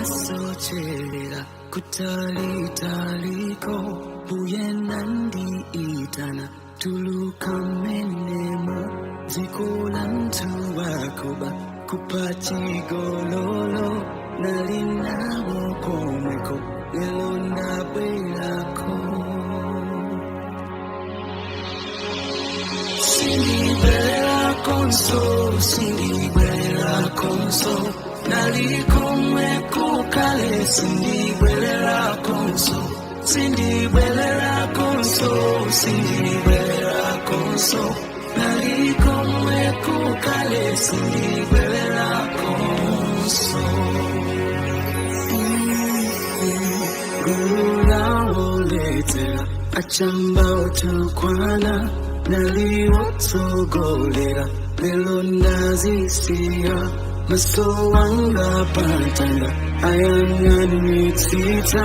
Ndinasochera kutalitaliko mbuye nandiitana tuluka menemo dziko la mtu wakuba kupachigololo nalinawo komweko lelo ndabwerako. Sindibwerera konso, sindibwerera konso, nalikomweko kale, sindibwerera konso, sindibwerera konso, sindibwerera konso, nalikomweko kale, sindibwerera konso. Gulawoletsera achamba otukwana naliwotsogolera lelo ndazisiya maso wanga pantanda ayang'anitsitsa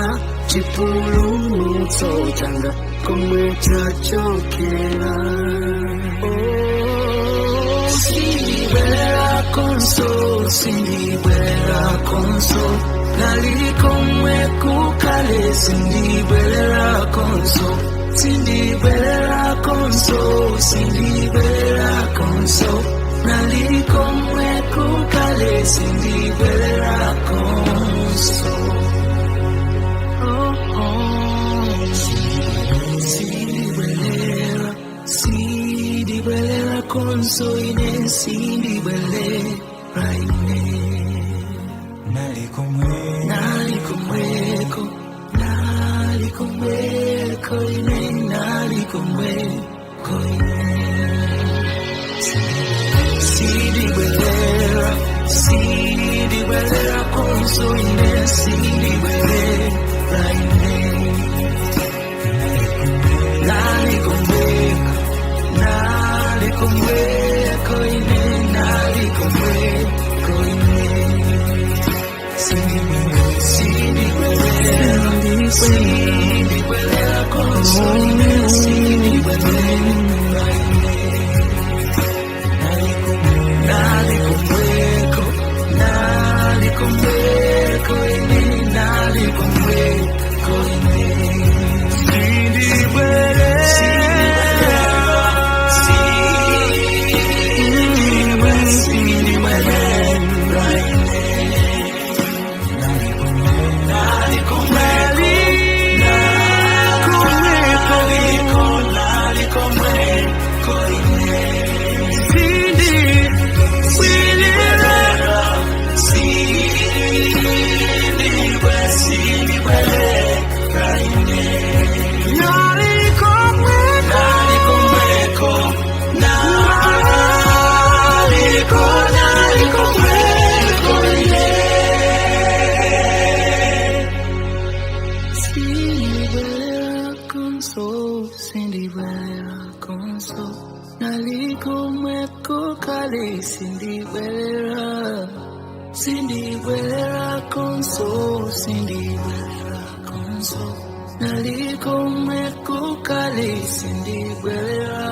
chipulumutso changa komwe chachokera. Oh, sindibwerera konso, sindibwerera konso, nalikomwe kukale, sindibwerera konso, sindibwerera konso, sindibwerera konso, nalikomwe kukale, sindibwerera konso. Oh, oh. Sindibwerera, sindibwerera konso ine, sindibwerera ine. Nalikomweko, nalikomweko ine, nalikomweko ine. Sindibwerera, sindibwerera konso ine, sindibwerera ine. Nalikomweko, nalikomweko ine, nalikomweko ine. Sindibwerera, sindibwerera konso ine, sindibwerera ine. Nalikomweko, nalikomweko ine, nalikomweko ine. Sindibwerera, sindibwerera, sindibwerera ine. Nalikomweko, nalikomweko, nalikomweko ine. Sindibwerera, sindibwerera, sindibwerera ine. Nalikomweko, nalikomweko, naliko, nalikomweko ine. Sindibwerera konso, sindibwerera konso, nalikomweko kale, sindibwerera, sindibwerera konso, sindibwerera konso, nalikomweko kale, sindibwerera.